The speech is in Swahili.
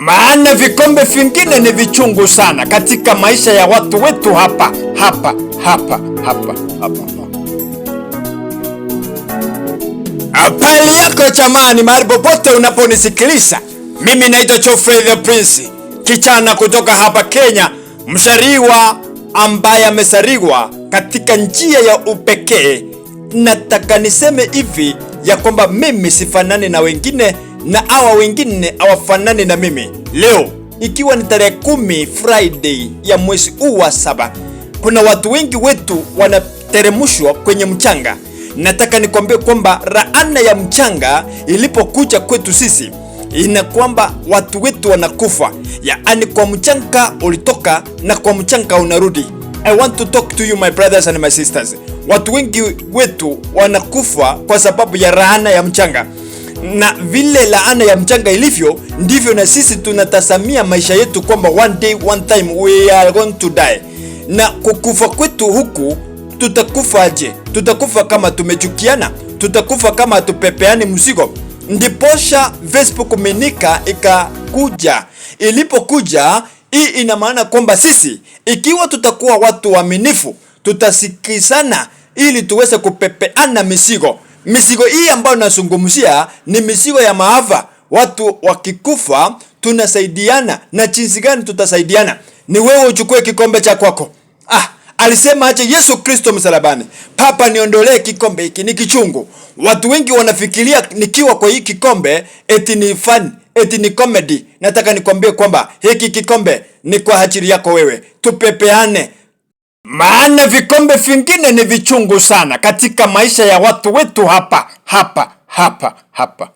Maana vikombe vingine ni vichungu sana katika maisha ya watu wetu hapa hapa hapa hapa hapa. Apali yako chamani, mahali popote unaponisikiliza, mimi naitwa Geoffrey the Prince, kichana kutoka hapa Kenya, mshariwa ambaye amesariwa katika njia ya upekee. Nataka niseme hivi ya kwamba mimi sifanani na wengine na hawa wengine hawafanani na mimi. Leo ikiwa ni tarehe 10 Friday ya mwezi huu wa 7, kuna watu wengi wetu wanateremshwa kwenye mchanga. Nataka nikwambie kwamba laana ya mchanga ilipokuja kwetu sisi ina kwamba watu wetu wanakufa, yaani kwa mchanga ulitoka na kwa mchanga unarudi. I want to talk to you my brothers and my sisters. Watu wengi wetu wanakufa kwa sababu ya laana ya mchanga, na vile laana ya mchanga ilivyo ndivyo na sisi tunatazamia maisha yetu kwamba one day, one time we are going to die. Na kukufa kwetu huku tutakufa aje? Tutakufa kama tumechukiana? Tutakufa kama hatupepeani mzigo? Ndiposha Facebook minika ikakuja. Ilipokuja hii ina maana kwamba sisi ikiwa tutakuwa watu waaminifu, tutasikizana ili tuweze kupepeana mizigo. Mizigo hii ambayo nazungumzia ni mizigo ya maafa. Watu wakikufa tunasaidiana, na jinsi gani tutasaidiana? Ni wewe uchukue kikombe cha kwako. Alisema aje Yesu Kristo msalabani, Papa niondolee kikombe hiki, ni kichungu. Watu wengi wanafikiria nikiwa kwa hii kikombe eti ni fun, eti ni comedy. Nataka nikwambie kwamba hiki kikombe ni kwa ajili yako wewe, tupepeane, maana vikombe vingine ni vichungu sana katika maisha ya watu wetu hapa hapa hapa hapa.